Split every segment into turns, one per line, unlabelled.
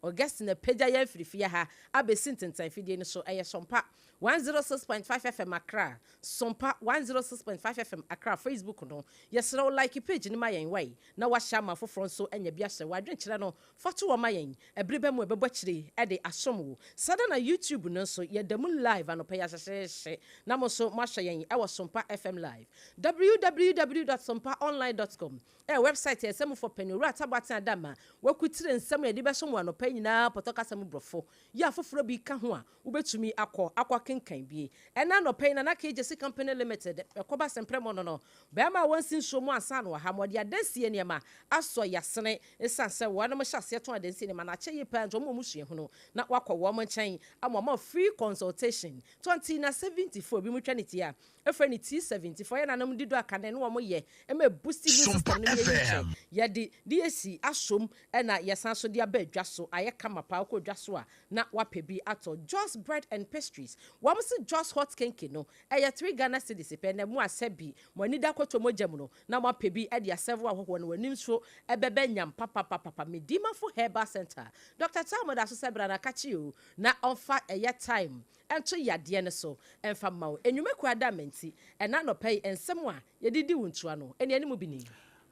Augustine apagya yɛn afiri fie ha abɛsi ntentan fidie no so. Ɛyɛ Sompa 106.5 FM Accra, Sompa 106.5 FM Accra Facebook no. Yɛsrɛ wo like page no ma yɛn wai na woahyɛ ama afoforɔ nso anya bi ahyɛ. W'adwenkyerɛ no fa to hɔ ma yɛn. Ɛbere bɛ mu a ɛbɛbɔ akyire de asom wo. Sada na YouTube no nso yɛda mu live anɔpa yi ahyehyeehye na mo nso moahwɛ yɛn wɔ Sompa FM live. Www dot sompaonline dot com ɛyɛ wɛbsaet a ɛsɛmufo panyin Owura Taboateng Adama wakutire nsɛm a yɛde bɛsom wo anɔpa yi nyinaa pɔtɔ kasa mu brɔfo yi a foforɔ bi ka ho a wobɛtumi akɔ akɔ akenkan bi. Ɛnnɛ anɔpa yi Nana Kay Gyesi Company Limited ɛkɔba Sɛmprɛmo no no bɛrima a wɔnsi nsuo mu ansa na wɔha ma wɔde adansie nneɛma asɔ yasene esiane sɛ wɔnom hyɛ aseɛ tɔn adansie nneɛma no akyɛ yie paa nti wɔn a wɔn suahunu na wakɔ wɔn nkyɛn ama wɔama free consultation tɔnti na 74 ebinom twa ne ti a Efrɛ no T74 yɛ nanom di do akane ne wɔn yɛ ma ebusti immune
Sompa
system no ne yɛyi kyɛ
FM.
yɛde de esi asom na yɛsan so de aba dwa so ayɛ kama paa wokɔ dwa so a na wapɛ bi atɔ Jos bread and pastries wɔn se Jos hot kenke no ɛyɛ 3 Ghana cedis pɛ na mu asɛ bi mo ani da kɔtɔ mogya mu no na moapɛ bi de asɛvo ahɔhoɔ no w'anim nso ɛbɛbɛ nyam papapapapa Medimafo Herbal Center Doctor Thelma da so sɛ bra na kakye o na ɔmfa ɛyɛ time Nto yadeɛ no so mfa mma wo. Nnwuma kuo adamma nti, ɛnnɛ anɔpa yi nsɛm a yɛde di wo ntua no, aniani mu bi ni.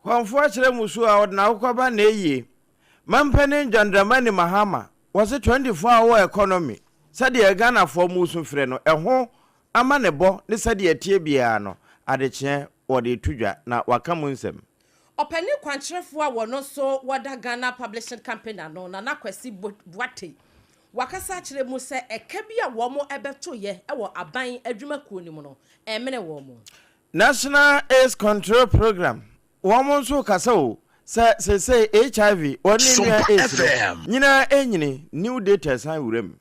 Kɔmfoɔ kyerɛ musuo a ɔde n'akokɔ ba na eyie. Mampanin John Dramani Mahama wɔse 24 hour economy sɛdeɛ Ghanafoɔ musu frɛ no ɛho amanebɔ ne sɛdeɛ ɛteɛ biara no adekyeɛ wɔde reto dwa na waka mu nsɛm.
Ɔpanin kwankyerɛfoɔ a wɔno nso wɔda Ghana Publishing Company ano, Nana Kwasi Boatey, Wakasa akyerɛ mu sɛ ɛka bi a wɔn bɛtoeɛ wɔ aban adwumakuo no mu no, ɛmmene wɔn.
National AIDS Control Programme, wɔn nso rekasa o, sɛ seesei HIV, wɔn ne nua
Sompa
AIDS no,
FM.
nyinaa renyini, new data san wura mu.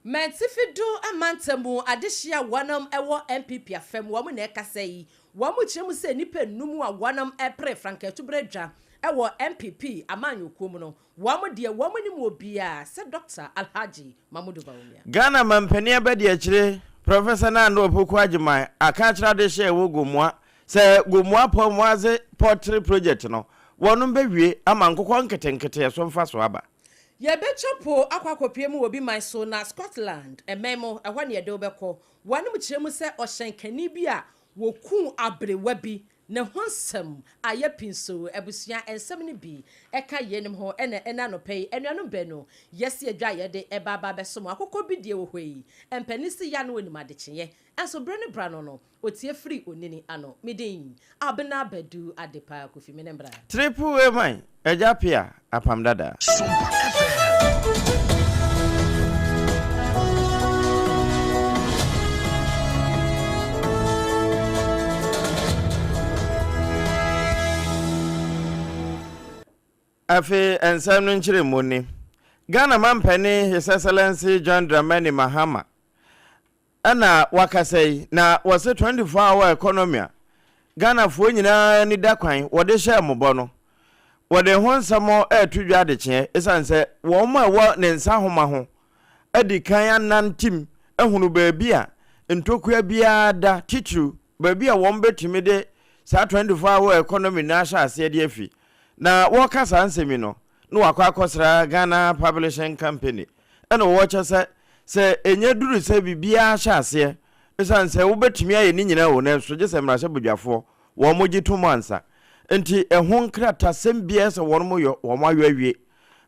Mantifi do mantam mu adehye a wɔn wɔ NPP afa mu wɔn na ɛkasa yi, wɔn kyerɛ mu sɛ nnipa nnum a wɔn repere frankaatubrɛ dwa wɔ NPP amanyɔkuo mu no, Wɔn deɛ wɔn nim obiara sɛ Dɔkta Alhaji Mamudu Bawumia.
Ghana Mampanin Abadiakyire, Professor Nando Opoku Agyemang aka akyerɛ adehye a ɛwɔ Gomoa sɛ Gomoa Pɔmmoadze Poultry Project no, wɔnom bɛwie ama nkokɔ nketenkete ɛso mfasoɔ aba.
Yɛbɛtwa po akɔ akɔpue mu wɔ obi man so, na Scotland man mu, ɛhɔ na yɛde wo bɛkɔ. Wɔnom kyerɛ mu sɛ ɔhyɛnkani bi a wɔkuu aberewa bi Ne ho nsɛm ayɛ pii nso. Abusua nsɛm no bi ka yeinom ho na ɛnnɛ anɔpa yi anuanom baanu yɛasi adwa a yɛde reba aba abɛsom. Akokɔ bi deɛ wɔ hɔ yi, mpanin se yɛ a na ɔnim adekyeeɛ, nso berɛ ne berɛ ano no, ɔtie firi onini ano. Me din, Abena Badu Adepa Kofi. Me ne mbra.
Triple A man, Agya Pia, Apam Dada.
Sompa FM.
Afei nsɛm no nkyerɛmu ni, Ghana Mampanin His Excellency John Dramani Mahama Ɛna wakasa yi na wɔse 24 hour economy a Ghanafoɔ nyinaa ani da kwan wɔde hyɛɛ mo bɔ no wɔde ho nsɛm reto dwa adekyeɛ ɛsiane sɛ wɔn a ɛwɔ ne nsa homa ho adi kan anantim ahunu baabi a ntokua biara da titiriw baabi a wɔn bɛtumi de saa 24 hour economy no ahyɛ aseɛ de afi na wɔka saa nsɛm yi no na wakɔ akɔsra Ghana Publishing Company Ɛna wɔkyɛ sɛ, sɛ ɛnya duru sɛ biribiara hyɛ aseɛ, ɛsiane sɛ wobɛtumi ayɛ ne nyinaa o, nanso gye sɛ mmarahyɛbadwafoɔ wɔn gye tom ansa. Nti ɛho nkratasɛm biara sɛ wɔn yɔ, wɔn ayɔ awie.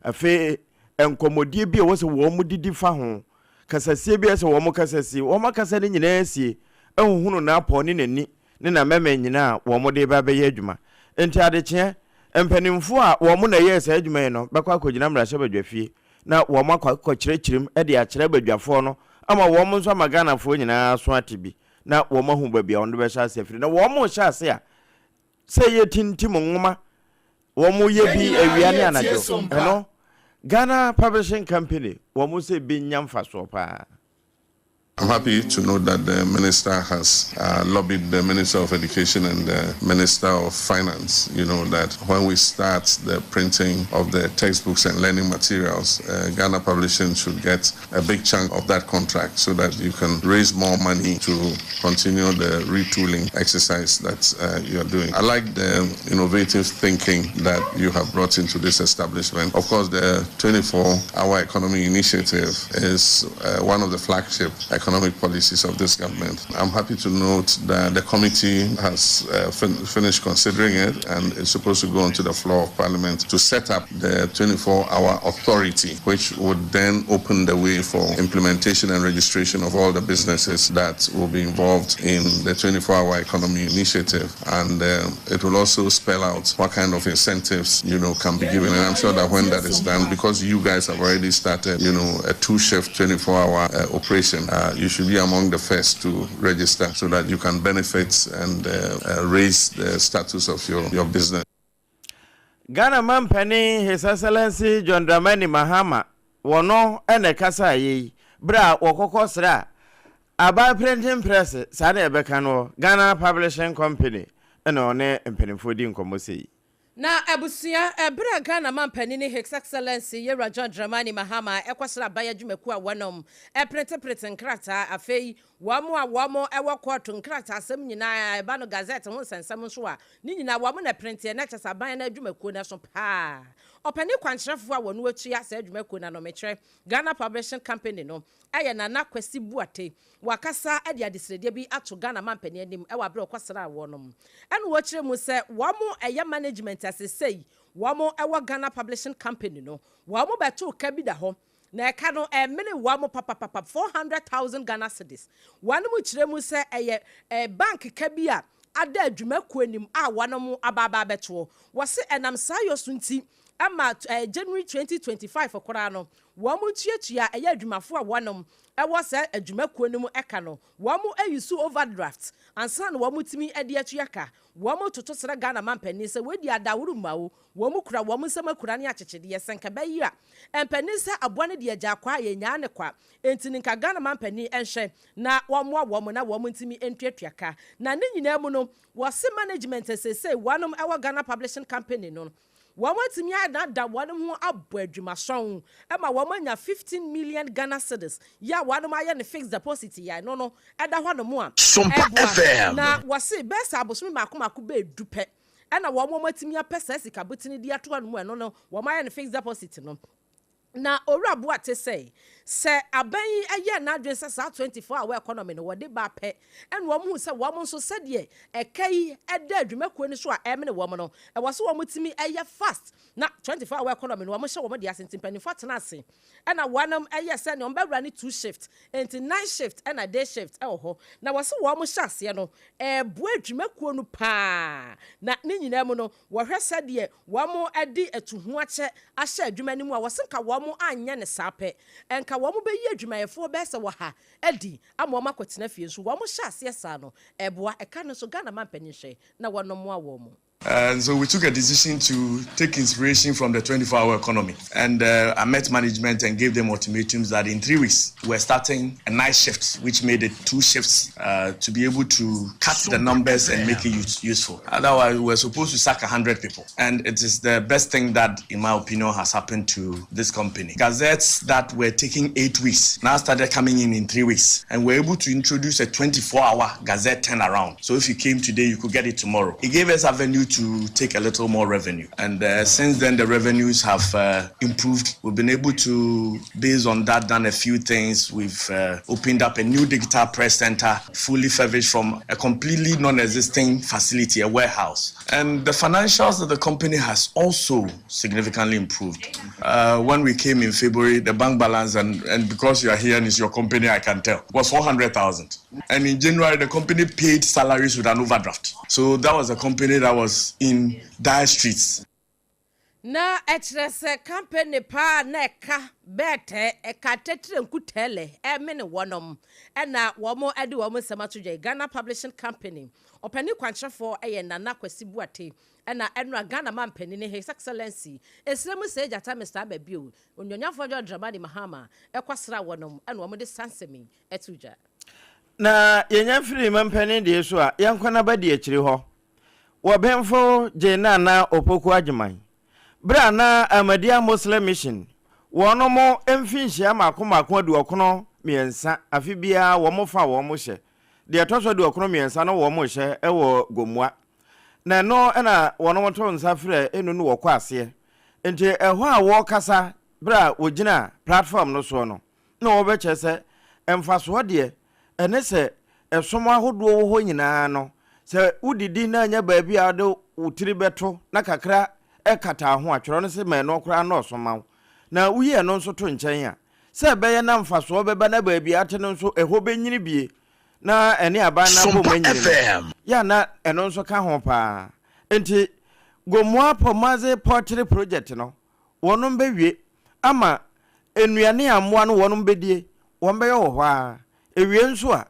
Afei nkɔmmɔdie bi a ɛwɔ sɛ wɔn didi fa ho, kasasie bi a ɛsɛ wɔn kasa sie, wɔn akasa ne nyinaa asie, ahuhunu n'apɔ ne n'ani ne n'amɛmɛ nyinaa a wɔn de reba abɛyɛ adwuma. Nti adekyeɛ, mpanimfoɔ a wɔn na ɛyɛɛ saa adwuma yi no bɛkɔ akɔgyina mmarahyɛbadwafie na wɔn akɔ akɔkyerɛkyerɛ mu de akyerɛ badwafoɔ no ama wɔn nso ama Ghanafoɔ nyinaa aso ate bi na wɔn ahu baabi a wɔn de bɛhyɛ ase afiri na wɔn rehyɛ ase a sɛ yɛtintim nwoma wɔn yɛ bi awia ne anadwo ɛno Ghana Publishing Company wɔn sɛ bi nya mfasoɔ paa.
I'm happy to note that the minister has lobbied the Minister of Education and the Minister of Finance, you know, that when we start the printing of the textbooks and learning materials, Ghana Publishing should get a big chunk of that contract so that you can raise more money to continue the retooling exercise that you are doing. I like the innovative thinking that you have brought into this establishment. Of course, the 24-hour economy initiative is one of the flagship economic policies of this government. I'm happy to note that the committee has finished considering it and is supposed to go onto the floor of Parliament to set up the 24-hour authority, which would then open the way for implementation and registration of all the businesses that will be involved in the 24-hour economy initiative. And it will also spell out what kind of incentives, can be given. And I'm sure that when that is done, because you guys have already started, a two-shift 24-hour operation, you should be among the first to register so that you can benefit and raise the status of your business.
Ghana mampanin His Excellency John Dramani Mahama wɔno ɛna ɛkasa yɛ yi berɛ a wɔkɔkɔ sra aban printing press saa na yɛbɛka no Ghana Publishing Company ɛna ɔne mpanimfoɔ di nkɔmmɔ sɛ yi.
Na abusua, ɛberɛ a Ghana mampanin ne His Excellency Yɛwura John Dramani Mahama ɛkɔsra aban adwumakuo a wɔnom ɛprinteprinte nkrataa, afei wɔn a wɔn ɛwɔ kɔɔto nkrataa asɛm nyinaa ɛba no, gazette ho nsɛnsɛm nso a ne nyinaa wɔn na printeɛ, na kyɛ sɛ aban no adwumakuo no so paa. Ɔpanin kwankyerɛfoɔ a wɔn atua saa adwumakuo no anɔmekyerɛ Ghana Publishing Company no ɛyɛ Nana Kwasi Buate. Wakasa de adesrɛdeɛ bi ato Ghana mampanin anim ɛwɔ abere ɔkɔsra wɔnom, ɛna wɔkyerɛ mu sɛ wɔn ɛyɛ management asesei wɔn ɛwɔ Ghana Publishing Company no, wɔn bɛto ka bi da hɔ na ɛka no ɛmene wɔn papapapa 400,000 Ghana cedis. Wɔn mu kyerɛ mu sɛ ɛyɛ bank ka bi a ada adwumakuo anim a wɔn aba abɛtoɔ. Wɔsi ɛnam saa yɔ so nti ama January 2025 koraa no, wɔn tuatua ɛyɛ adwumafoɔ a wɔnom ɛwɔ sɛ adwumakuo no mu ɛka no, wɔn ayi so overdraft ansa na wɔn tumi ɛde atua ka. Wɔn toto srɛ Ghana mampanin sɛ wɔadi adaworo mu awo wɔn kura wɔn nsam akura ne akyekyedeɛ sɛ nka bɛyi a mpanin sɛ aboa no de agya akwa a yɛnyaa ne kwa. Enti ne nka Ghana mampanin ɛnhwɛ na wɔmmoa wɔn na wɔn ntumi ntuatua ka. Na ne nyinaa mu no, wɔse management sesei wɔnom ɛwɔ Ghana Publishing Company no, wɔn atumi adada wɔn ho abɔ adwumasɔn ɛma wɔn anya 15 million Ghana cedis yɛ a wɔn ayɛ ne fixed deposit yɛ no ɛda hɔ nom a
Sompa FM.
Na wɔse bɛɛ sɛ abosome mako mako bɛɛ du pɛ ɛna wɔn atumi apɛ saa sika botini de ato hɔ nom, ɛno no wɔn ayɛ ne fixed deposit no. Na Owura Boate sɛ aban yi ɛyɛ n'adwene sɛ saa 24 hour economy no wɔde ba pɛ, ɛna wɔn hu sɛ wɔn nso sɛdeɛ ɛka yi ɛda adwumakuo no so a ɛmene wɔn no, ɛwɔ so wɔn tumi ɛyɛ fast na 24 hour economy no wɔn hyɛ wɔn de ase. Nti mpanimfoɔ tena ase ɛna wɔn ɛyɛ sɛ nea wɔn bɛwura ne two shift, nti night shift ɛna day shift ɛwɔ hɔ. Na wɔsɛ wɔn hyɛ aseɛ no ɛɛboa adwumakuo no paa. Na ne nyinaa mu no, wɔhwɛ sɛdeɛ wɔn ɛde atuho akyɛ ahyɛ adwuma no mu a, wɔsɛ nka wɔn anyɛ ne saa pɛ, nka wɔn bɛyi adwumayɛfoɔ bɛyɛ sɛ wɔ ha adi ama wɔn akɔtena fie. Nso wɔn hyɛ aseɛ saa no, ɛboa ɛka no so. Ghana mampanin hwɛ na wɔn mmoa wɔn mu.
And so we took a decision to take inspiration from the 24 hour economy. And I met management and gave them ultimatums that in 3 weeks we're starting a night shift, which made it two shifts to be able to cut the numbers and make it useful. Otherwise, we were supposed to sack 100 people. And it is the best thing that, in my opinion, has happened to this company. Gazettes that were taking 8 weeks now started coming in 3 weeks. And we're able to introduce a 24 hour Gazette turnaround. So if you came today, you could get it tomorrow. It gave us avenue to take a little more revenue. And since then, the revenues have improved. We've been able to, based on that, done a few things. We've opened up a new digital press center, fully furnished from a completely non-existing facility, a warehouse. And the financials of the company has also significantly improved. When we came in February, the bank balance, and because you are here and it's your company, I can tell, was 400,000. And in January, the company paid salaries with an overdraft. So that was a company that was in dire straits.
Na ɛkyerɛ sɛ kampani paa na ɛka bɛɛtɛɛ, ɛka tɛtrɛ nkutɛɛlɛ ɛmene wɔnom ɛna wɔn ɛde wɔn nsɛm ato dwa yi. Ghana Publishing Company ɔpanin kwankyerɛfoɔ ɛyɛ Nana Kwasi Boatey ɛna ɛnora Ghana manpanini His Excellency Esrɛ mu sɛɛ gyata Mister aba bio Onuonyamfoɔ John Dramani Mahama ɛkɔ sraa wɔnom ɛna wɔn de saa nsɛm yi ɛto dwa.
Na yɛnya firi mampanin deɛ so a, yɛnkɔ na bɛdi akyire hɔ. Wɔ Benfo gyee Nana Opoku Agyeman berɛ a na Ahmadiyya Muslim Mission wɔnom mfinhyia mmaako mmaako aduɔkono mmiɛnsa afe biara wɔn fa wɔn hyɛ deɛ ɛtɔ so aduɔkono mmiɛnsa no wɔn hyɛ wɔ Gomoa na ɛno na wɔnom to nsa frɛ enu no wɔkɔ aseɛ nti ɛhɔ a wɔkasa berɛ a wɔgyina platform no soɔ no na wɔbɛkyerɛ sɛ mfasoɔ deɛ ɛne sɛ ɛsom ahodoɔ wɔ hɔ nyinaa no, sɛ wodidi na anya baabi a wode wo tiri bɛto na kakra kata ho a, twerɛ no se ma ɛno koraa nnɔɔso mma wo. Na woyi ɛno nso to nkyɛn a, sɛ ɛbɛyɛ na mfasoɔ bɛba na baabi a ate no nso ɛhɔ bɛnyini bie na ɛne aban no abom
Sompa
anyini no,
FM.
yɛ a na ɛno nso ka ho pa ara. Enti Gomoa Pomadze Poultry Project no, wɔnom bɛwie ama nnuane a mmoa no wɔnom bɛdie, wɔn bɛyɛ wɔ hɔ ara. Ɛwie nso a,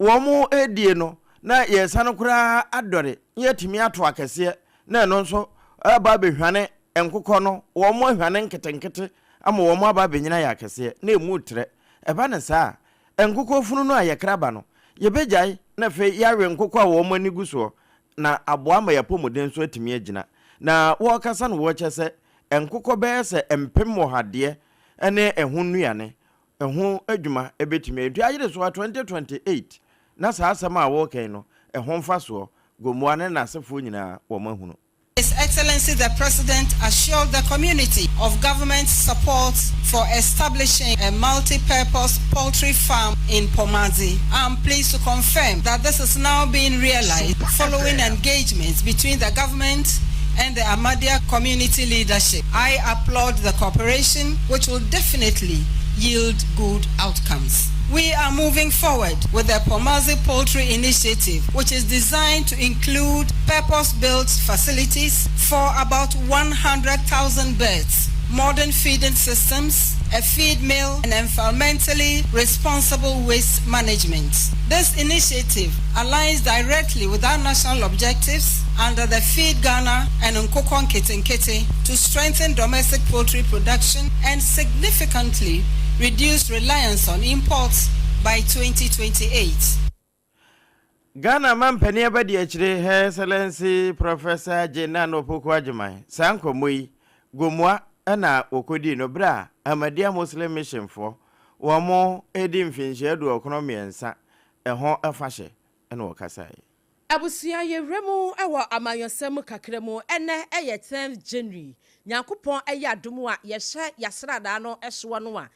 wɔn redie no na yɛresane koraa adɔre na yɛatumi ato akɛseɛ na ɛno nso aba abɛhwane nkokɔ no, wɔn ahwane nketenkete ama wɔn aba abɛnyini ayɛ akɛseɛ na ɛmu retrɛ. Ɛba no saa a, nkokɔ funu no a yɛkra ba no, yɛbɛgyae na afei yɛawe nkokɔ a wɔn ani gu soɔ na aboa ama yɛn apɔmuden nso atumi agyina. Na wɔrekasa no wɔrekyɛ sɛ nkokɔ bɛyɛ sɛ 100,000 deɛ ne ɛho nnuane ɛho adwuma bɛtumi ayɛ. Nti ayere so a 2028 na saa asɛm a wɔreka yi no ɛho mfasoɔ Gomoa ne n'asefoɔ nyinaa wɔn ahunu.
His Excellency the President assured the community of government's support for establishing a multi-purpose poultry farm in Pomadze. I am pleased to confirm that this is now being realized following engagements between the government and the Ahmadiyya community leadership. I applaud the cooperation, which will definitely yield good outcomes. We are moving forward with the Pomadze Poultry Initiative, which is designed to include purpose-built facilities for about 100,000 birds, modern feeding systems, a feed mill, and environmentally responsible waste management. This initiative aligns directly with our national objectives under the Feed Ghana and Nkoko Nketenkete to strengthen domestic poultry production and significantly reduce reliance on imports by 2028.
Ghana Mampanin Abadiakyire Her Excellency Professor Jane Nana Opoku Agyemang saa nkɔmmɔ yi Gomoa na wɔkɔdii no berɛ a Ahmadiyya Muslim Mission foɔ wɔn redi mfinhyia 93 ɛho afahyɛ na wɔkasaeɛ.
Abusua yɛwura mu wɔ amanyɔsɛm mu kakra mu ɛnɛ yɛ tenth January Nyankopɔn yɛ adom a yɛhyɛ yasradaa no soɔ no a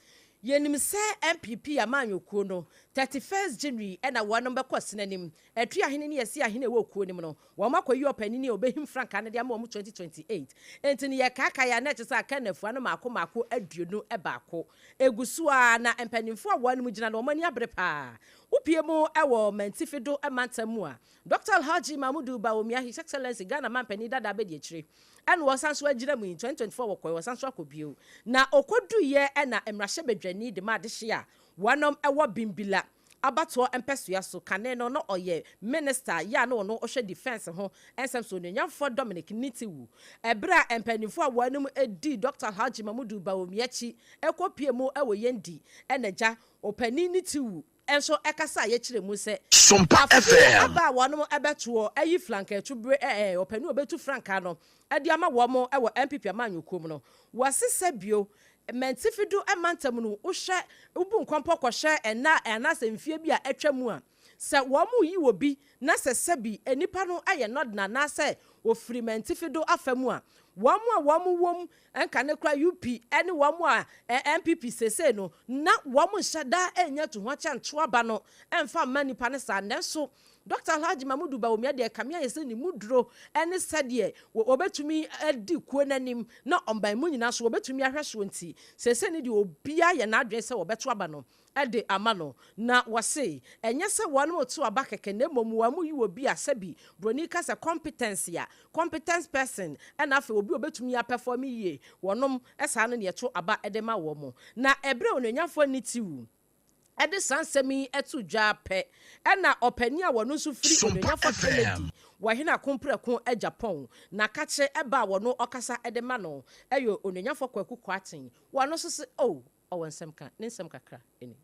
yɛnim sɛ NPP amanyɔkuo no 31st January na wɔnom bɛkɔ asene anim Atwi ahene ne Asi ahene a ɛwɔ kuo no mu no wɔn akɔyi ɔpanini a ɔbɛhim frankaa no de ama wɔn 2028 enti no yɛkaakae a na ɛkyerɛ sɛ aka nnafua no maako maako 21 ɛgu so ara na mpanimfoɔ a wɔnom gyina no wɔn ani abere paa Wopue mu wɔ Mantifi do mantam mu a, Dɔkta Alhaji Mahmudu Bawumia, His Excellency Ghana Manpanin dada abɛdi akyire ɛna ɔsan so agyina mu yi, 2024 wɔkɔe, ɔsan so akɔ bio. Na ɔkɔduiɛ na mmarahyɛbadwani de ma adehye a wɔnom wɔ Bimbila abatoɔ mpɛsoa so, kane no na ɔyɛ Minister yɛ a na ɔno ɔhwɛ Defence ho nsɛm so, Onuonyamfoɔ Dominic Nitiwu. Ɛberɛ a mpaninfoɔ a wɔnom dii Dɔkta Alhaji Mahmudu Bawumia akyi kɔpue mu wɔ Yendi ɛna gya Ɔpanin no ti wu nso kasa a yɛkyerɛ mu sɛ,
Sompa
Afe
FM.
aba a wɔnom bɛtoɔ ayi flankaatu bere ɛ ɔpanin a ɔbɛtu frankaa no de ama wɔn wɔ NPP amanyɔkuo mu no, wɔasesa bio. Mantifi do mantam no, wohwɛ, wobu nkɔmpɔ kɔhwɛ nna anaasɛ mfeɛ bi a atwa mu a, sɛ wɔreyi obi na sɛ sɛbi nipa no yɛ Northerner anaasɛ ɔfiri Mantifi do afa mu a, wɔn a wɔn wɔ mu Nka ne kora UP ne wɔn a NPP seesei no na wɔn nhyɛ da nnya atuhoakyɛ nto aba no mfa mma nnipa no saa nanso Dɔkta Alhaji Mamudu Bawumia deɛ ɛkame ayɛ sɛ ne mu duro ne sɛdeɛ wɔbɛtumi adi kuo no anim na ɔman mu nyinaa nso wɔbɛtumi ahwɛ soɔ nti, seesei no deɛ obiara yɛ n'adwene sɛ wɔbɛto aba no de ama no. Na wɔse ɛnyɛ sɛ wɔn reto aba kɛkɛ na mmom wɔn yi obi a sɛbi broni ka sɛ competence a, competence person, ɛna afei obi a obɛtumi apɛfɔme yie, wɔnom saa no na yɛto aba de ma wɔn. Na ɛberɛ a Onuonyamfoɔ Nitiwu de saa nsɛm yi too dwa ara pɛ na ɔpanin a wɔno nso firi
Sompa
Onuonyamfoɔ
FM.
Kennedy wɔ Hene Akompreko Agyapong n'akakye ba a wɔno ɔkasa de ma no yɛ Onuonyamfoɔ Kwaku Kwarteng, wɔno nso se oh ɔwɔ nsɛm ka, ne nsɛm kakra ni.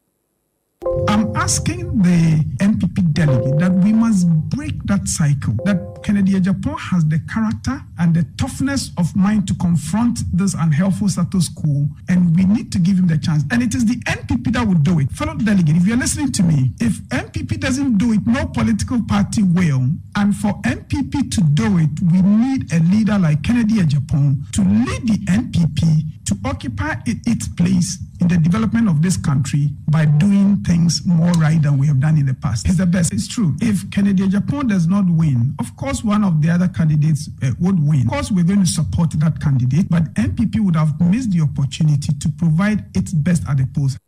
I'm asking the NPP delegate that we must break that cycle, that Kennedy Agyapong has the character and the toughness of mind to confront this unhelpful status quo, and we need to give him the chance. And it is the NPP that would do it. Fellow delegate, if you're listening to me, if NPP doesn't do it, no political party will. And for NPP to do it, we need a leader like Kennedy Agyapong to lead the NPP to occupy its place in the development of this country by doing things more right than we have done in the past. It's the best. It's true. If Kennedy Agyapong does not win, of course, one of the other candidates would win. Of course, we're going to support that candidate, but NPP would have missed the opportunity to provide its best at the polls.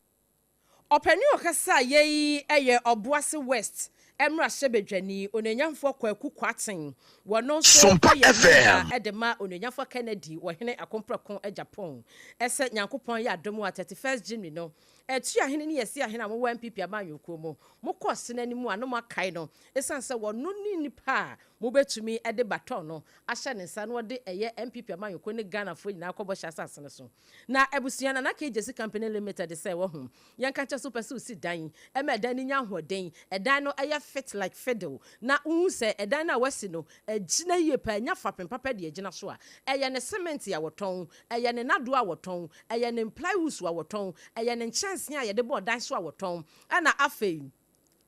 Ɔpanin a ɔkasaeɛ yi yɛ Ɔboase West mmarahyɛbadwani, Onuonyamfoɔ Kwaku Kwarteng. Wɔno nso
Sompa
yɛ
FM.
member de ma Onuonyamfoɔ Kennedy Ɔhene Akompreko Agyapong. Sɛ Nyankopɔn yɛ adom a, 31st January no, Atuahene ne Yɛsiahene a mowɔ NPP amanyɔkuo mu, mokɔ sene anim a na moakae no, ɛsiane sɛ wɔno ne nipa a mobɛtumi de baton no ahyɛ ne nsa na ɔde ɛyɛ NPP amanyɔkuo ne Ghanafoɔ nyinaa akɔ bɔhyɛ asase no so. Na abusua Nana K. Gyasi Company Limited sɛ wahu. Yɛnka nkyerɛ sɛ wopɛ sɛ wosi dan ma ɛdan no nya ahoɔden, ɛdan no yɛ fit like fiddle, na wohu sɛ ɛdan no a woasi no agyina yie paa, anya fapem papa de agyina so a, ɛyɛ ne cement a wɔtɔn, ɛyɛ ne nnadoɔ a wɔtɔn, ɛyɛ ne plywoods a wɔtɔn, ɛyɛ ne nkyɛnsee a yɛde bɔ dan so a wɔtɔn, ɛna afei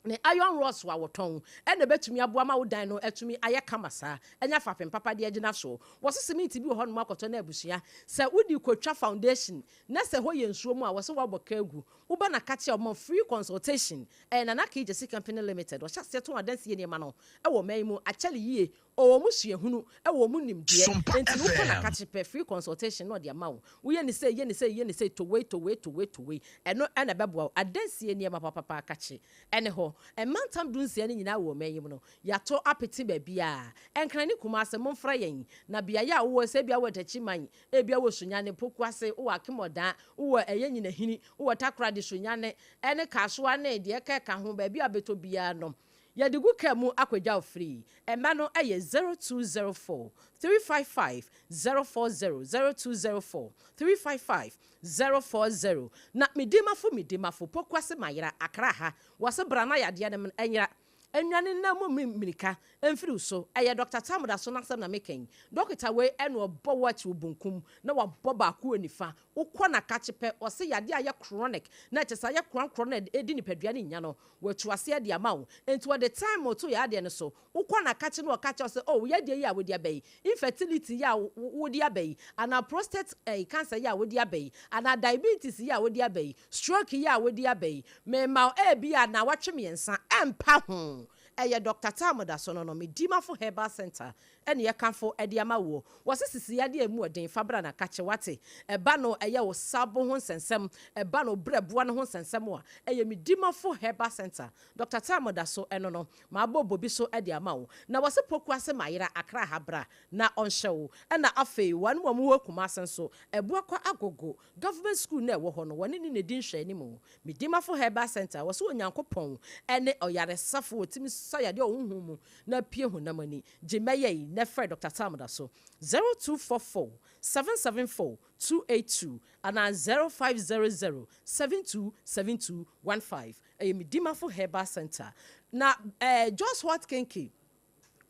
ne iron rods a wɔtɔn na ɛbɛtumi aboa ma wo dan no atumi ayɛ kama saa, anya fapem papa de agyina so. Wɔse simiti bi wɔ hɔnom akɔtɔ na abusua, sɛ wode kɔtwa foundation na sɛ hɔ yɛ nsuo mu a, wɔse woabɔ ka agu. Woba na ka kyerɛ wɔn free consultation. Ɛyɛ Nana Kay Gyasi Company Limited. Wɔhyɛ aseɛ tɔn adansie nneɛma no wɔ ɔman yi mu akyɛre yie. Ɔwɔ mu suahunu, wɔ mu nimdeɛ.
Sompa
Enti no wokɔ na
FM.
ka kye pɛ free consultation na ɔde ama wo. Woyɛ ne sei, yɛ ne sei, yɛ ne sei, to wei, to wei, to wei, to wei. Ɛno na ɛbɛboa wo. Adansie nneɛma papapa ka kye ne hɔ. Mmantam dunsia no nyinaa wɔ ɔman yi mu no, yɛato apete baabiara. Nkran ne Kumase, momfrɛ yɛn. Na beaeɛ a wowɔ, sɛ ebia wowɔ Takyiman, ebia wowɔ Sunyani, Pokuase, wowɔ Akim-Oda, wowɔ ɛyɛ Nyinahini, wowɔ Takoradi, Sunyani, ne Kasoa ne deɛ ɛkeka ho, baabi a wobɛtɔ biara no, Yɛde gu kaa mu akɔgya wo free. Ɛma no yɛ 0204 355 040, 0204 355 040. Na me dimafo, me dimafo, Pokuase mayera, Accra ha, wɔse bra na yadeɛ no nyera, nnwane nna mu mmirika mfiri wo so. Ɛyɛ Doctor Tam Daso n'asɛm na meka yi. Dɔkota wei na ɔbɔ wo akyi wɔ bonkum na wabɔ baako wɔ nifa. Wokɔ na kakye pɛ, ɔse yadeɛ a ɛyɛ chronic na kyerɛ sɛ ayɛ korankorɔ na ɛdi nipadua no nya no, Watu aseɛ de ama wo. Enti wɔde time to yɛ adeɛ no so. Wokɔ na kakye na wɔka kyerɛ wo sɛ, oh, wo yadeɛ yi a wode aba yi, infertility yi a wode aba yi, anaa prostate eh, cancer yi a wode aba yi, anaa diabetes yi a wode aba yi, stroke yi a wode aba yi, mema wo ebia naawɔtwe mmiɛnsa, ɛmpa ho. Ɛyɛ Doctor Tam da so no no, Medimafo Herbal Centre ɛne yɛkamfo de ama woɔ. Wɔse sisi yadeɛ a ɛmu ɔden fa bra na kakye wate. Ɛba no ɛyɛ wo sabo ho nsɛnsɛm, ɛba no wo brɛboa no ho nsɛnsɛm a, ɛyɛ Medimafo Herbal Centre. Doctor Tam da so ɛno no, mabɔ bobi so de ama wo. Na wɔse Pokuase Mayera, Accra ha bra na ɔnhyɛ wo. Ɛna afei wɔn a wɔwɔ Kumase nso, Abuakwa Agogo, Government school no a ɛwɔ hɔ no, wɔne no na ɛdi nhwɛanimu. Medimafo Herbal Centre, wɔse Onyankopɔn ne ɔyaresafo a ɔtumi sa yadeɛ wɔ honhom mu na apue honam ani. Gye mɛyɛ yi na frɛ Dɔkta Tam da so 0244 774 282 anaa 0500 72 72 15. Ɛyɛ Medimafo Herbal Centre. Na eh, Jos Hot Kenke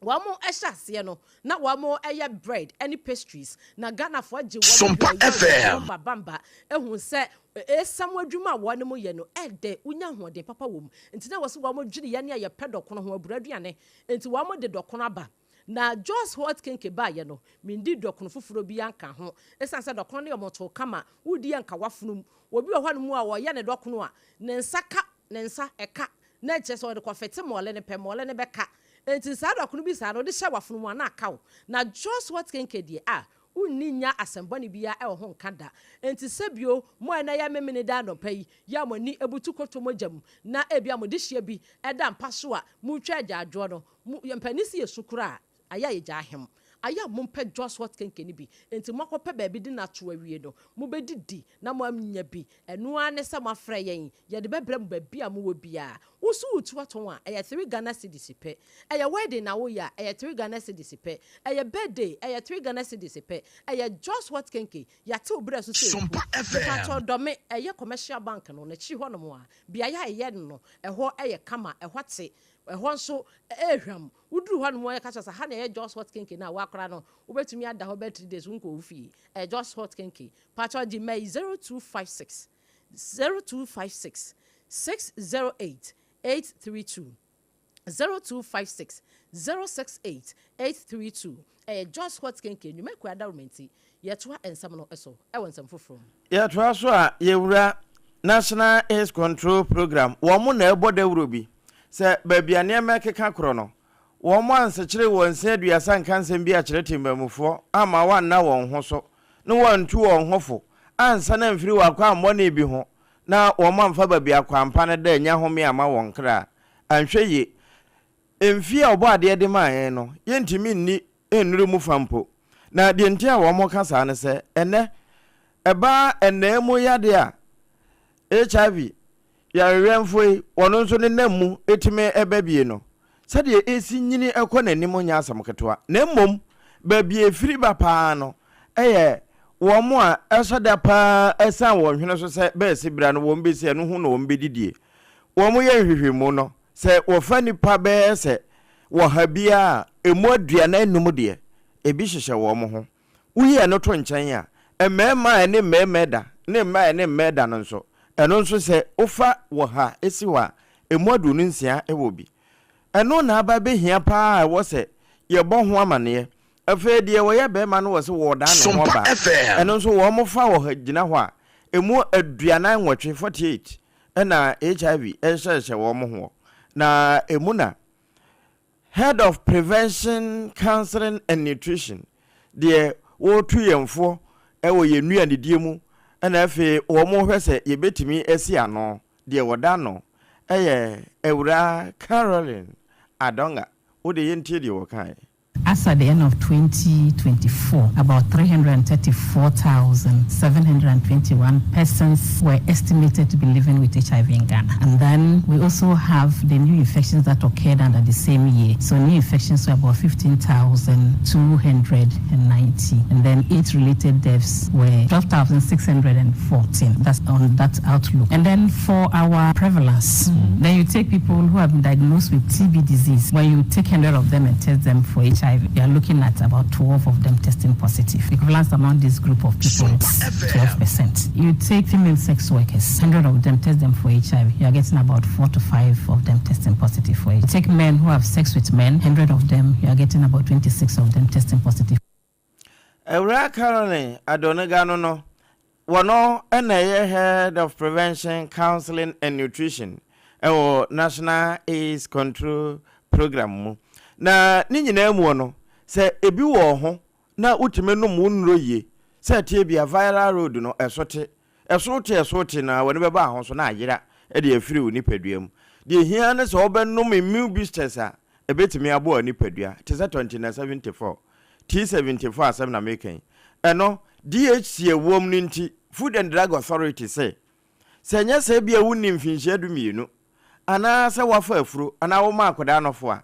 wɔn hyɛ aseɛ no na wɔn yɛ bread ne pastries na Ghanafoɔ agye wɔn
Sompa
hwɛ yɛ
FM.
wɔn bamba ehu sɛ esam adwuma a wɔn yɛ no ɛdɛ wonya ahoɔden papa wɔ mu nti na wɔsɛ wɔn dwene yɛn a yɛpɛ dɔkono ho aburo aduane nti wɔn de dɔkono aba na Jos Hot Kenke baayɛ no mendi dɔkono foforɔ bi anka ho ɛsiane sɛ dɔkono no yɛ mɔtoo kama wodi yɛ nka wafunum obi wɔ hɔ nom a wɔyɛ ne dɔkono a ne nsa ka ne nsa ɛka. Na kyerɛ sɛ ɔde kɔfete mɔle no pɛ, mɔle no bɛka. Enti saa dɔkono bi saa no, wode hyɛ w'afono mu a, na aka wo. Na Jos Watkenke deɛ, ah, wonni nnya asɛm bɔne biara wɔ ho nka da. Enti sɛ bio, mo a ɛnnɛ yɛ Memeneda anɔpa yi, yɛ a mo ani abutu kɔtɔ mogya mu, na ebia mo dehyeɛ bi da mpa so a moretwa agyaadwoɔ no, mo, yɛn mpanin se yɛsu koraa a, ayɛ a yɛgyaa ahem. Ayɛ a mompɛ Jos Watkenke no bi. Enti moakɔpɛ baabi de no ato awie no, mobɛdidi na moanya bi. Ɛno ara ne sɛ moafrɛ yɛn, yɛde bɛbrɛ mo baabi a mowɔ biara. Wo so wotu atɔn a, ɛyɛ three Ghana cedis pɛ. Ɛyɛ wedding na woyɛ a, ɛyɛ three Ghana cedis pɛ. Ɛyɛ birthday, ɛyɛ three Ghana cedis pɛ. Ɛyɛ just hot kenkey, yɛate wo berɛ so sɛ ɛku.
Sompa FM.
Mepakyɛw dɔ me, ɛyɛ commercial bank no n'akyi hɔnom a, beaeɛ a ɛyɛ no no, ɛhɔ yɛ kama, ɛhɔ te, ɛhɔ nso ɛhwam. Woduru hɔnom a, yɛka kyerɛ wo sɛ ha na ɛyɛ just hot kenkey no a, woakora no, wobɛtumi ada hɔ bɛyɛ three days, wonkɔ wo fie. Ɛyɛ just hot kenkey. Pakyɛw gye mɛyi 0256 0256 608 832 0256 068 832 Ɛyɛ Jos Hot Kenke nnwuma akuo adaworoma nti yɛtoa nsɛm no so wɔ nsɛm foforɔ mu.
Yɛtoa so a, yɛwura National AIDS Control Programme, wɔn na ɛbɔ dawuro bi sɛ baabi a nneɛma rekeka korɔ no, wɔn ansekyere wɔn nse aduasa nka nsɛm bi akyerɛ temmamufoɔ amma wɔanna wɔn ho so na wɔantu wɔn ho fo ansane amfiri wɔn akwammɔne bi ho na wɔamfa baabi a kwampa no da annya home amma wɔn kra. Anhwɛ yie, mfeɛ a Ɔbɔadeɛ de maa yɛn no, yɛntumi nni nnuru mu fa mpo. Na deɛ nti a wɔka saa ne sɛ, ɛnnɛ, ɛbaa ɛnnaa mu yadeɛ a, HIV, yarewɛmfoɔ yi, wɔn nso nenam mu tumi ba bie no, sɛdeɛ ɛresi nyini kɔ n'anim nyɛ asɛm ketewa. Na mmom, baabi a ɛfiri ba pa ara no yɛ wɔn a ɛsɔ da pa ara siane wɔn hwene so sɛ bɛresi bra no wɔn bɛsi ɛno ho na wɔn bɛdidie. Wɔyɛ nhwehwɛmu no, sɛ wɔfa nnipa bɛyɛ sɛ wɔha biara a, ɛmu 45 deɛ, ebi hyehyɛ wɔn ho. Woyi ɛno to nkyɛn a, mmarima a ɛne mmarima da ne mmaa a ɛne mmaa da no nso, ɛno nso sɛ wofa wɔha si hɔ a, ɛmu 26 wɔ bi. Ɛno na aba abɛhia pa ara a ɛwɔ sɛ yɛbɔ ho amanneɛ. Afei deɛ wɔyɛ barima no wɔ sɛ wɔredan ne ho
Sompa
ɔbaa.
FM.
Ɛno nso wɔfa wɔha gyina hɔ a, ɛmu 48, 48, na HIV rehyɛhyɛ wɔn hoɔ. Na ɛmu na Head of Prevention, Counseling and Nutrition deɛ wɔretu yɛn foɔ wɔ yɛn nnuanedie mu na afei wɔrehwɛ sɛ yɛbɛtumi asi ano. Deɛ wɔda ano yɛ Awuraa Caroline Adonga. Wo deɛ yɛntie deɛ wɔkaeɛ.
As at the end of 2024, about 334,721 persons were estimated to be living with HIV in Ghana. And then we also have the new infections that occurred under the same year. So new infections were about 15,290. And then AIDS-related deaths were 12,614. That's on that outlook. And then for our prevalence, mm. then you take people who have been diagnosed with TB disease. When you take 100 of them and test them for HIV, you are looking at about 12 of them testing positive. The prevalence among this group of people is 12%. You take female sex workers, 100 of them, test them for HIV. You are getting about 4 to 5 of them testing positive for it. Take men who have sex with men, 100 of them, you are getting about 26 of them testing positive.
Awuraa Caroline Adonega no no, wɔno na ɛyɛ Head of Prevention, Counseling and Nutrition wɔ National AIDS Control Programme mu. Na ne nyinaa muo no, sɛ ebi wɔ wo ho na wotumi nom wo nnuro yie, sɛ ɛteɛ bi a viral load no ɛso te, ɛso te ɛso te na w'ani bɛba ho so na ayera de afiri wo nipadua mu. Deɛ ɛhia ara ne sɛ wobɛnom immune boosters a ɛbɛtumi aboa wo nipadua te sɛ 2974 T74 asɛm na mereka yi. Ɛno, DHC a ɛwom no nti, Food and Drug Authority se, sɛ ɛnyɛ sɛ ebia wonni mfinhyia dumienu, anaa sɛ woafa afuro, anaa woma akwadaa nɔfo a,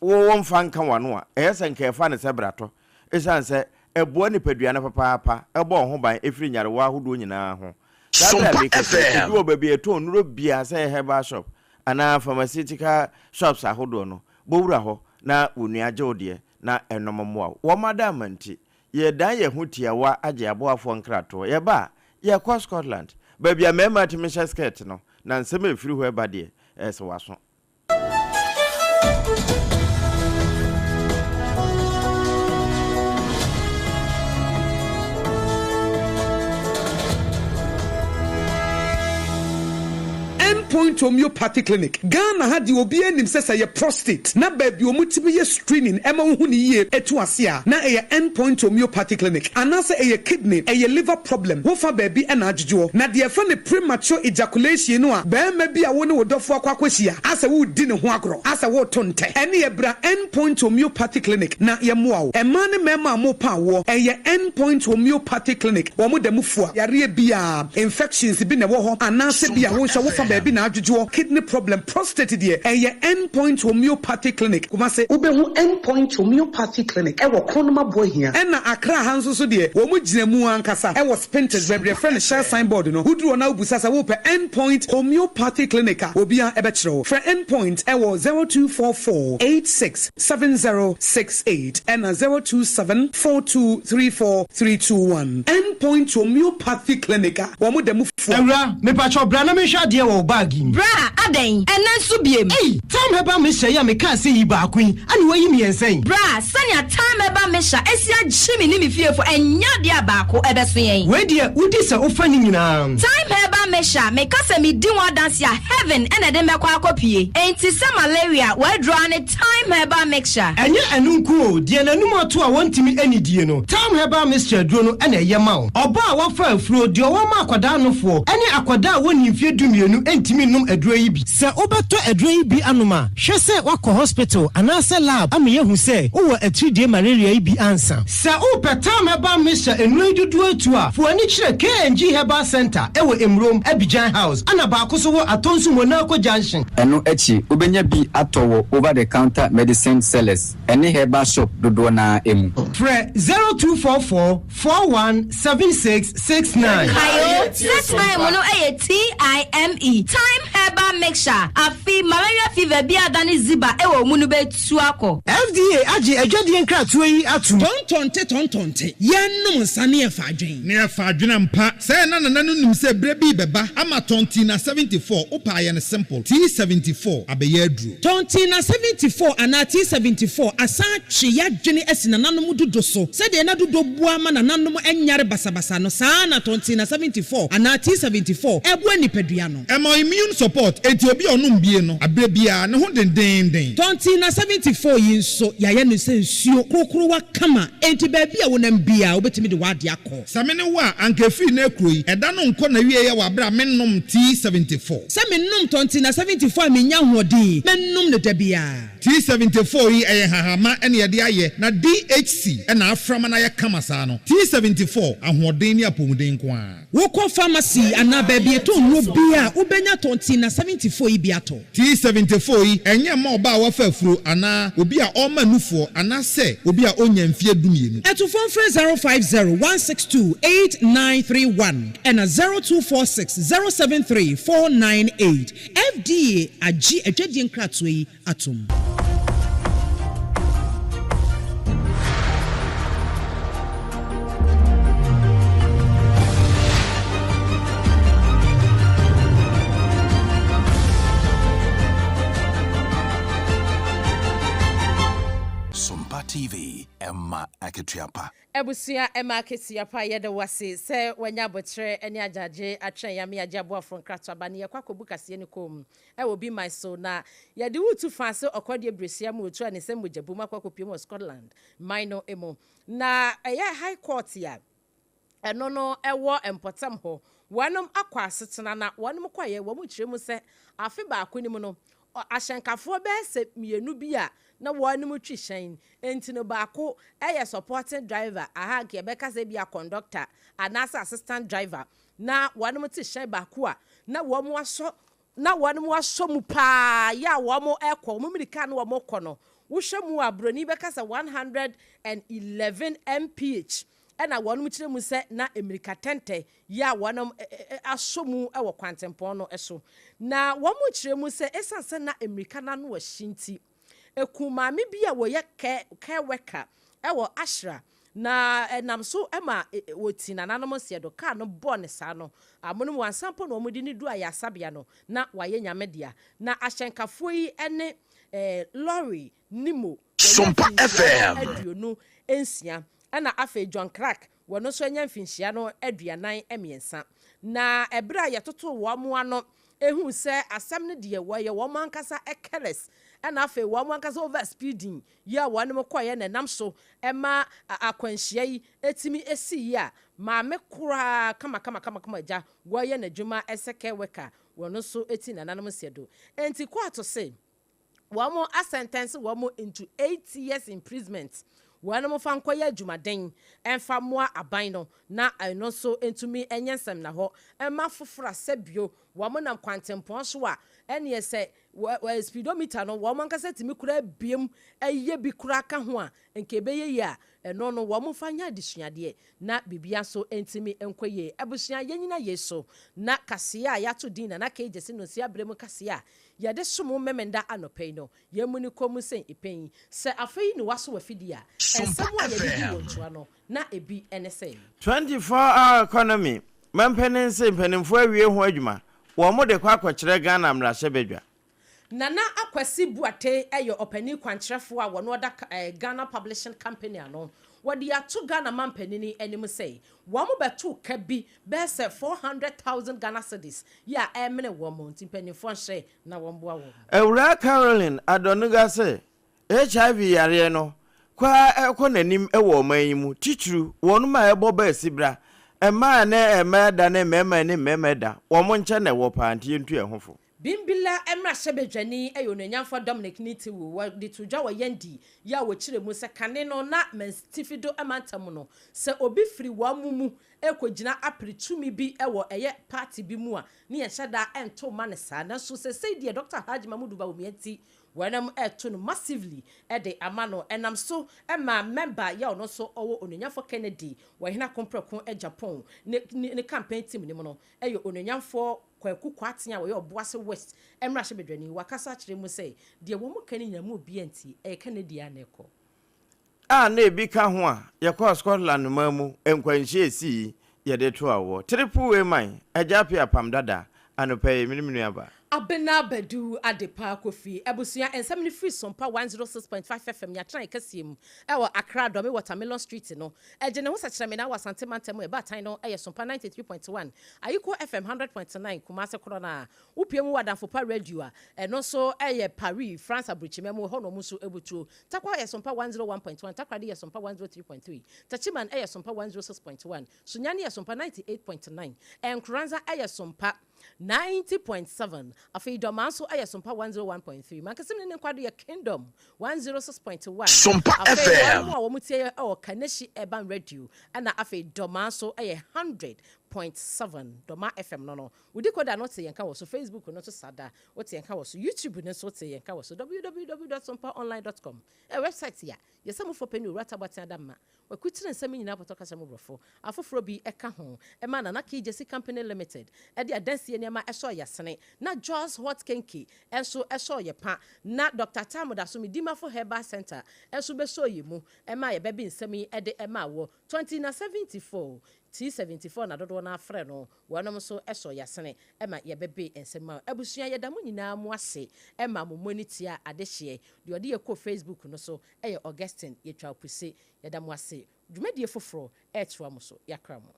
wo womfa nka w'ano a, ɛyɛ sɛ nka ɛfa no sɛ bratɔ, esiane sɛ ɛboa nipadua no papaapa, ɛbɔ wo ho ban firi nyarewa ahodoɔ nyinaa ho. Saa berɛ a
Sompa
meka yi, ebi
FM.
wɔ baabi a yɛtɔn nnuro biara, sɛ ɛyɛ herbal shop anaa pharmaceutical shops ahodoɔ no, bɔ wura hɔ na wo nua gye wo deɛ na ɛnom mmoa wo. Wɔn adaama nti, yɛredan yɛn ho tiawa agye aboafoɔ nkratoɔ. Yɛba a, yɛrekɔ Scotland, baabi a mmarima tumi hyɛ skirt no, na nsɛm a ɛfiri hɔ reba deɛ, ɛsɛ w'aso.
End Point Homeopathy Clinic, Ghana ha deɛ obiara nim sɛ sɛ ɛyɛ prostate na baabi a wɔtumi yɛ screening ɛma wohu no yie ɛtu ase a na ɛyɛ End Point Homeopathy Clinic anaasɛ ɛyɛ kidney, ɛyɛ liver problem, wofa baabi na adwodwoɔ. Na deɛ yɛfrɛ no premature ejaculation no a barima bi a wo ne wo dɔfoɔ akɔ akɔhyia asɛ woredi ne ho agorɔ asɛ woreto ntɛ ɛneɛ bra End Point Homeopathy Clinic na yɛmmoa wo. Mmaa ne mmarima a morepa awoɔ ɛyɛ End Point Homeopathy Clinic wɔn da mu fua yareɛ biara, infections bi na ɛwɔ hɔ anaasɛ bi a wo nso wofa baabi na adwodwoɔ, kidney problem, prostate deɛ ɛyɛ End Point Homeopathy Clinic, Kumasi. Wobɛhu End Point Homeopathy Clinic wɔ Kronum Aboahia. Ɛna Accra ha nso so deɛ wɔn gyina mu ankasa wɔ Spintex baabi yɛfrɛ no Shell sign board no, woduru hɔ na wobisa sɛ wopɛ End Point Homeopathy Clinic a obiara bɛkyerɛ wo. Frɛ End Point wɔ 0244 86 7068 ɛna 027 4234 321. End Point Homeopathy Clinic a wɔn da mu fua.
Awura, mepakyɛw bra na menhwɛ adeɛ wɔ wo bag yi mu.
Bra, adɛn? Ɛnnɛ nso biem?
Ei! Thyme Herbal Mixture yi a mekaa sɛ yi baako yi, ɛna woayi mmiɛnsa yi?
Bra, sɛnea Thyme Herbal Mixture asi agye me ne me fiefo, ɛnyɛ adeɛ a baako bɛso yɛn.
Wei deɛ, wodi sɛ wofa ne nyinaa.
Thyme Herbal Mixture, meka sɛ medi ho adanse a, heaven na ɛde mɛkɔ akɔpue. Enti sɛ malaria, w'aduro ara ne Thyme Herbal Mixture.
Ɛnyɛ ɛno nko o, deɛ n'anum ato a wɔntumi nnidie no, Thyme Herbal Mixture aduro no na ɛyɛ ma wo. Ɔbaa a wafa afuro, deɛ ɔwɔ ma akwadaa nofoɔ, ne akwadaa a wɔnnii mfeɛ dumienu ntumi nnom aduro yi bi. Sɛ wobɛtɔ aduro yi bi anom a, hwɛ sɛ woakɔ hospital anaasɛ lab ama yɛahu sɛ wowɔ atiridie malaria yi bi ansa. Sɛ wopɛ Thyme Herbal Mixture nnuro yi dodoɔ atu a, fa w'ani kyerɛ KNG Herbal Centre wɔ Emurom, Abidjan House, ɛna baako nso wɔ Atonsu Monaco Junction.
Ɛno akyi, wobɛnya bi atɔ wɔ over-the-counter medicine sellers ne herbal shop dodoɔ no ara mu.
Frɛ 0244 41 76 69.
Kae o, sɛ thyme no yɛ TIME, Thyme Herbal Mixture, afe malaria fever bi a adane ziba wɔ wo mu no bɛtu akɔ.
FDA agye adwadie nkratoɔ yi atom.
Tɔntɔnte tɔntɔnte, yɛnnom nsa ne yɛfa adwen.
Ne yɛfa adwen ampa. Sɛɛ na Nana no nim sɛ berɛ bi rebɛba ama Tɔntina 74, wopɛ a yɛ no simple, T74 abɛyɛ aduro.
Tɔntina 74 anaa T74 asan atwe y'adwene asi nananom dudo so. Sɛdeɛ na dudo boa ma nananom nyare basabasa no, saa ara na Tɔntina 74 anaa T74 boa nipadua no.
Ɛma immune support, enti obi a ɔnom bie no, aberɛ biara, ne ho dendeenden.
Tɔntina 74 yi nso, yɛayɛ no sɛ nsuo korokorowa kama, enti baabi a wonam biara, wobɛtumi de w'adeɛ akɔ.
Sɛ me ne wo a, anka ɛfiri nnɛ rekuro yi, ɛda no nkɔ n'awieɛ wɔ aberɛ a mennom T74.
Sɛ menom Tɔntina 74 a mennya ahoɔden, mɛnom no da biara.
T74 yi, ɛyɛ nhahamma na yɛde ayɛ, na DHC na afra ma no ayɛ kama saa no. T74, ahoɔden ne apɔmuden nko ara.
Wokɔ pharmacy anaa baabi yɛtɔn nnuro biara a, wobɛnya Tɔntina 74 yi bi atɔ.
T74 yi, ɛnyɛ mma ɔbaa a wafa afuro anaa obi a ɔrema nufoɔ anaasɛ obi a ɔnnya mfeɛ dumienu.
Atufoɔ mfrɛ 050 162 8931 ɛna 0246 073 498. FDA agye adwadie nkratoɔ yi atom.
Sompa TV, ɛma akatua pa.
Abusua ɛma akatua pa yɛda wo ase sɛ wanya aboterɛ ne agyagye atwɛn yɛn ama yɛagye aboafoɔ nkratoɔ aba ne yɛkɔ akɔbu kaseɛ no kɔn mu ɛwɔ bi man so na yɛde wo retu fa sɛ ɔkɔdeɛ berehyia mu retu a ne nsam mogya bum akɔ akɔpue mu wɔ Scotland man no mu. Na ɛyɛ High Court a ɛno no ɛwɔ mpɔtam hɔ. Wɔnom akɔ asetena na wɔnom kɔeɛ wɔn kyerɛ mu sɛ afe baako no mu no ahyɛnkafoɔ bɛyɛ sɛ mmienu bi a na wɔnom twi hyɛn nti no baako yɛ supporting driver aha nka yɛbɛka sɛ ebia conductor anaasɛ assistant driver na wɔnom te hyɛn baako a na wɔn asɔ na wɔn asɔ mu paa yɛ a wɔn rekɔ, wɔn mmirika a na wɔn rekɔ no, wohwɛ mu a broni bɛka sɛ 111 mph ɛna wɔn kyerɛ mu sɛ na mmirika tɛntɛ yɛ a wɔn asɔ mu wɔ kwantempɔn no so. Na wɔn kyerɛ mu sɛ ɛsiane sɛ na mmirika no ano ɔhye nti, Ɛkuu maame bi a wɔyɛ care care worker wɔ Ashra na ɛnam so ma wɔtii nananom nseɛ do. Kaa no bɔɔ no saa no, amonom wansa mpo na wɔde no duu ayaresabea no, na wayɛ Nyame dea. Na ahyɛnkafoɔ yi ne Lorry Nimo, wanya
Sompa
mfinhyia
FM.
26, ɛna afei John Clark, wɔno nso anya mfinhyia no 43. Na ɛberɛ a yɛtotoo wɔn ano huu sɛ asɛm no deɛ wɔyɛ wɔn ankasa careless ɛna afei wɔn ankasa over speeding yi a wɔnom kɔeɛ na ɛnam so ma akwanhyia yi tumi sii yi a, maame koraa kamakamakamakama agya wɔyɛ n'adwuma sɛ care worker wɔn nso ti nananom nseɛ do. Enti kɔɔto se wɔn asɛntɛnse wɔn into 8 years imprisonment, wɔn fa nkɔyɛ adwumaden mfa mmoa aban no na ɛno nso ntumi nyɛ nsɛm na hɔ mma foforɔ a sɛbio wɔn nam kwantempɔn so a ɛneɛ sɛ wɔ speedometer no wɔn ankasa tumi kura biem ɛyɛ bi kura ka ho a nka ɛbɛyɛ yie a, ɛno no wɔn fa nyɛ adesuadeɛ na biribia nso ntumi nkɔ yie. Abusua, yɛn nyina yie so na kaseɛ a yɛato din Nana Kei Gyesi no nsi abere mu kaseɛ a yɛde som Mmɛmɛnda anɔpɛ yi no, yɛn mu ne kɔn mu sɛn ipɛn yi sɛ afei ne waso wafidie a nsɛm a yɛde di wɔ ntoa no na ebi ne sɛ.
24 hour economy, mampanin se mpanimfoɔ awie ho adwuma, wɔn de kɔ akɔkyerɛ Ghana mmarahyɛbadwa.
Nana Akwasi Buate yɛ ɔpanin kwankyerɛfoɔ a wɔn ɔda Ghana Publishing Company ano. Wɔde ato Ghana mampanini anim sɛ wɔn bɛto ka bi bɛyɛ sɛ 400,000 Ghana cedis yi a ɛmene wɔn, nti mpanimfoɔ nhyɛ na wɔn boa wɔn.
Awuraa Caroline Adɔnuga sɛ HIV yareɛ no kɔ ara ɛkɔ n'anim wɔ ɔman yi mu, titiriw wɔnom a ɛbɔ ba asibra, mmaa ne mmaa da ne mmarima ne mmarima da, wɔn nkyɛn na ɛwɔ paa nti yɛntu yɛn ho fo.
Bimbilla mmarahyɛbadwani yɛ Onuonyamfoɔ Dominic Nitiwul. Wɔde too dwa wɔ Yendi yi a wɔkyerɛ mu sɛ kane no na Manstifido mantam no, sɛ obi firi wɔn mu rekɔgyina apere tumi bi wɔ ɛyɛ party bi mu a, ne yɛnhyɛ da nto mma no saa. Nanso seesei deɛ Dɔkta Alhaji Mahmudu Bawumia nti, wɔnom reto no massively de ama no. Ɛnam so ma mɛmba yɛ ɔno nso ɔwɔ Onuonyamfoɔ Kennedy wɔ Hene Akompreko Agyapong ne ne campaign team no mu no yɛ Onuonyamfoɔ Kwaku Kwarteng a ɔyɛ Obuasi West mmarahyɛbadwani. Wakasa akyerɛ mu sɛ deɛ wɔn ka no nyinaa mu obiara ntie, ɛyɛ Kennedy a na ɛkɔ.
A na ebi ka ho a yɛkɔɔ Scotland man mu nkwanhyia esii yɛde to awoɔ. Triple A man, Agya Appiah Apam Dada, anɔpa yi me ne me nua baa.
Abena Badu Adepa Kofi abusua nsɛm no firi Sompa 106.5 FM Nyatrae kɛseɛ mu ɛwɔ Accra Dome Watermelon Street no. Ɛgye ne ho sɛkyerɛmena wɔ Asante mantam mu. Ɛbaatan no yɛ Sompa 93.1, Ayiko FM 100.9, Kumase korɔ no a wopue mu wɔ Adamfo Pa Radio a ɛno nso yɛ Paris, France aburokyima mu, ɛhɔ na wɔn nso butuo. Tarkwa yɛ Sompa 101.1, Takoradi yɛ Sompa 103.3, Techiman yɛ Sompa 106.1, Sunyani yɛ Sompa 98.9, Nkoranza yɛ Sompa 90.7, afei Dɔmaa nso yɛ Sompa 101.3, Mankasim ne ne nkwado yɛ Kingdom 106.1,
Sompa
afei
FM.
wɔn a wɔn tie yɛ wɔ Kaneshie Urban Radio, ɛna afei Dɔmaa nso yɛ 100.7, Dɔmaa FM no. Wodi koda no te yɛn ka wɔ so, Facebook no nso saa da, wote yɛn ka wɔ so, YouTube no nso wote yɛn ka wɔ so, www.sompaonline.com ɛyɛ website a yɛsɛ mufoɔ pɛ ne Owura Taboateng Adamma wakutiri nsɛm nyinaa pɔtɔ kasa mu borɔfo afoforɔ bi ɛka ho ɛma Nana Key Gyesi Company Limited ɛde adansie nneɛma ɛsɔɔ yɛasene na Jos Hot Kenke ɛnso ɛsɔɔ yɛ pa na Dr. Tam Daso Medimafo Herbal Center ɛnso bɛsɔɔ yɛ mu ɛma yɛbɛbi nsɛm yi ɛde ɛma wɔ 20 na 74 T74 na dodoɔ no afrɛ no. Wɔnom nso sɔ yasene ma yɛbɛbe nsɛm ma abusua. Yɛda mo nyinaa mo ase ma mo mmɔ ani tia adehyeɛ. Deɛ ɔde yɛ kɔɔ Facebook no so yɛ Augustine. Yɛtwa wo puse. Yɛda mo ase. Dwumadie foforɔ ɛretoa mo so. Yɛakra mo.